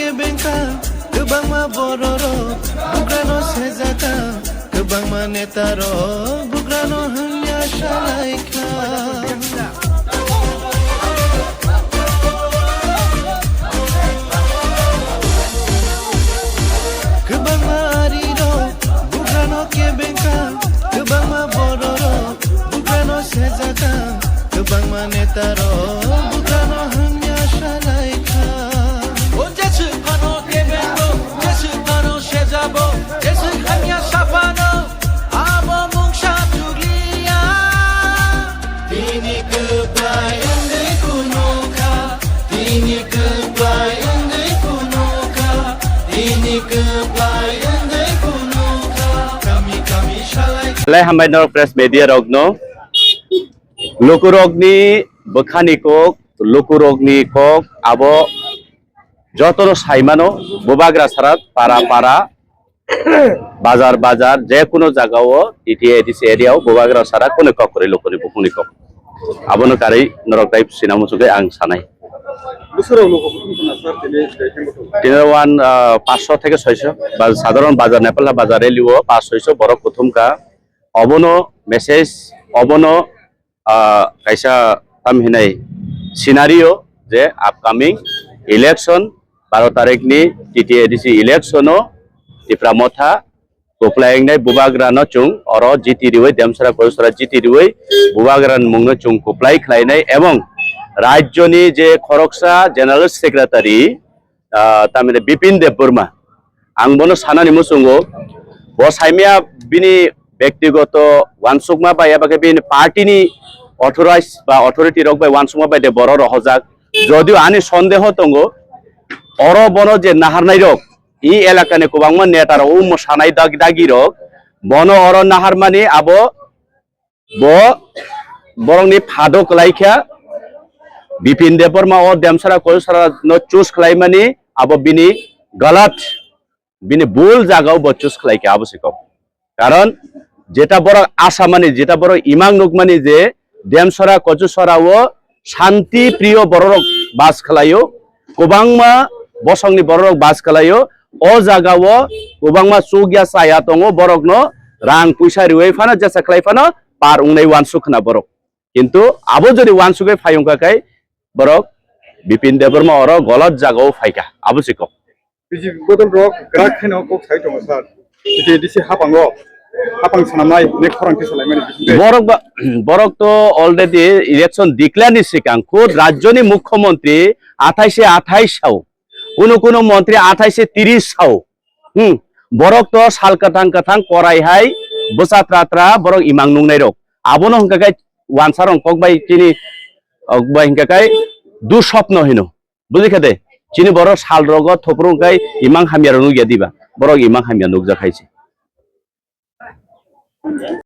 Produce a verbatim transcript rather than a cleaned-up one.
Bengkha, kwbangma bororok bugrano sejaka, kwbangma netarok bugrano hwnya salaikha. Kwbangma arirok bugrano kebengkha, kwbangma bororok bugrano sejaka, kwbangma netarok bugrano hwnya salaikha. O jeswk phano kebengo, jeswk phano sejabo, jeswk hamya saphano, abo mungsa chukliya. Tini kwplai wngwi phunukha, tini kwplai wngwi phunukha, tini kwplai wngwi phunukha, kami kami salai. Belai hambai norok press media rokno. Lukurokni bwkhani kok, lukurokni kok abo jotono saimano, bubagra sara para para, bazar bazar, je kuno jagao, T T A D C area o bubagra sara kone kok kwrwi lukuni bukhukni kok. Abono karwi norok tai sinamo chukwi ang sanai. Bwswrok luku kuthum khna sir, tini tei khe muthung. Tini wan, ah, paanch sho theke soi sho, ba-, sadharon bazar, Nepal bazar rally o paanch soi sho borok kuthum kha. Obono message, obono ah, kaisa tam hinai scenario je upcoming election baro tarikh ni T T A D C election o Tipra Motha kwplai wngnai bubagra no chwng oro jiti riwi Demsara Koisora jiti riwi bubagra ni mung no chwng kwplai khlainai ebong rajyo ni je khoroksa general secretary ah, tamni Bipin Debbarma. Ang bono sanani muchungo, bo saimaya bini bektigoto wansukma bai eba khe bini party ni authorized ba authority rok bai wansukma bai de boro rohojak. Jodio ani sondeho tongo, oro bono je naharnai rok, i elaka ni kwbangma neta rok, o mwsanai dag-, dagi rok, bono oro naharmani abo Bo borokni phado kwlai kha, Bipin Debbarma o Demsara Koisora no choose khlaimani abo bini galat, bini bul jaga o bo choose khlai kha abo se kok. Karon jeta borok asamani, jeta borok imang nukmani je Demsara Kochusora o shanti priyo bororok bas khlaio, kwbangma bosongni bororok bas khlaio, o jaga o kwbangma chukya chaya tongo, borokno rang puisa riwi phano jesa khlai phano par wngnai wansuk khna borok. Kintu abo jodi wansugwi phai wngkha khe borok Bipin Debbarma oro golot jaga o phaikha, abo se kok. B J P bodol rok kwrak kheno kok sai tongo sir. T T A D C hapango, hapang sanamnai ne khorang khe salaimani bisingtwi. Borok ba, borok to already election declare ni sikang khud rajyoni mukhyamantri athai se athai sao. Kuno kuno montri athai se tris sao. Hmm. Borok to sal kwthang kwthang korai hai bwsa tra tra borok imang nungnai rok. Abono hwnkha khe wansa rok kok bai chini, ok bai hwnkha khe duswapno hino. Bujikha de? Chini borok sal rogo thopro hwnkhe imang hamya rok nukya diba? Borok imang hamya nukjak hai se.